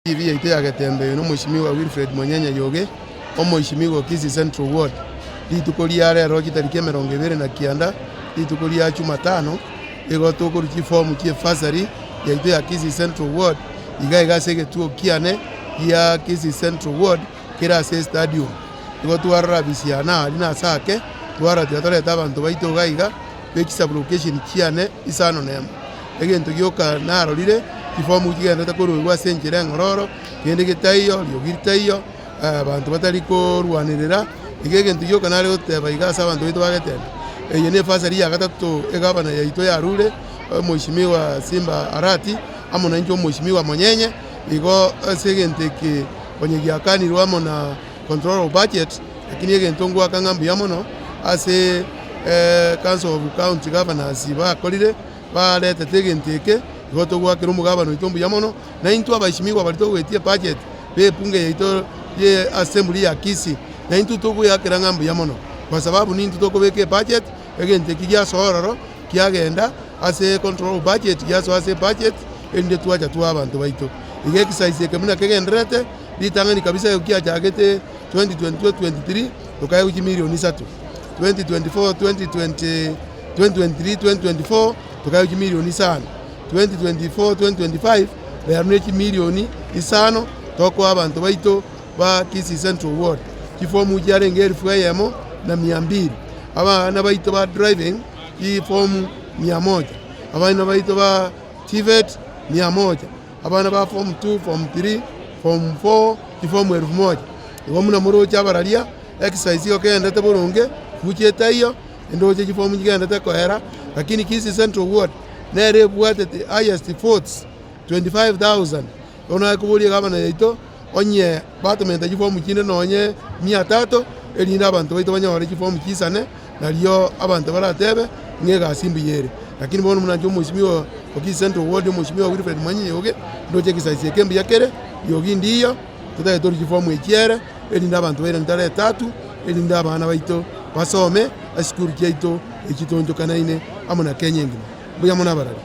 TV yaito ya Getembe oyo nomoishimiwa Wilfred Monyenye Yoge, omoishimiwa o Kisii Central Ward. Rituko ria rero chitariki 29, rituko ria Chumatano, igo tokorwa chifomu chie bursary yaito ya Kisii Central Ward, iga iga ase egetuo kiane gia Kisii Central Ward kere ase estadium. Igo twarora afisi yane aria nase ake, twarora tiga torete abanto baito iga iga, be chisublocation chiane isano nemo. Egento gioka narorire, chifomu chigenderete koruegwa ase enchera eng'ororo, kende getaiyo, riogi ritaiyo, abanto batari korwanerera, iga egento gioka nare goteba iga ase abanto baito bageteba, eye ne efasari ya gatato egavana yaito yarure, omoishimiwa Simba Arati, amo nainche omoishimiwa Monyenye, igo ase egento eke onye giakanirwe amo na control of budget, lakini egento ngoaka ng'a mbuya mono ase council of county governors bakorire. Baretete egento eke, igo togoakera omogabana oito mbuya mono, na intwe abaishimigwa baria togoetia ebudget b'ebunge yaito ye assembly ya Kisii, na intwe togoeakera ng'a mbuya mono, kwa sababu nintwe tokobeka ebudget, egento eki giasoa ororo, kiagenda ase control of budget, giasoa ase ebudget, erinde twacha twaa abanto baito. Iga exercise eke buna kegendererete, ritang'ani kabisa ekero kiachagete 2022 23, tokaegwa chimilion isato, 2024 2020. 2023, 2024 tokaegwa chimilioni isano, 2024, 2025 rero ne chimilioni isano tokoa abanto baito ba Kisii Central Ward. Chifomu chiarenge elfu eyemo na mia mbili, abana baito ba driving chifomu mia moja, abana baito ba TVET mia moja, abana ba form two, form three, form four chifomu elfu moja. Igo buna moroche abararia exercise igo kegenderete boronge, future etaiyo. Endoche chifomu nchigenderete koera, lakini Kisii Central Ward nere ebwate the highest votes 25,000. Bono naye koboria egavana yaito, onye batomenta chifomu chinde nonye mia tatu, erinde abanto baito banyore chifomu chisane, nario abanto baratebe ng'a egasi mbuya ere. Lakini bono buna inche omosimiwa o Kisii Central Ward, omosimiwa Wilfred Mwanyi Nyoge, ndoche egesaisi eke mbuya kere, riogi ndiyo, totagete torie chifomu echi ere, erinde abanto bairane tarehe tatu, erinde abana baito basome ase chisukuru chiaito echi toonchokanaine amo na Kenya engima. Mbuya mono abarari.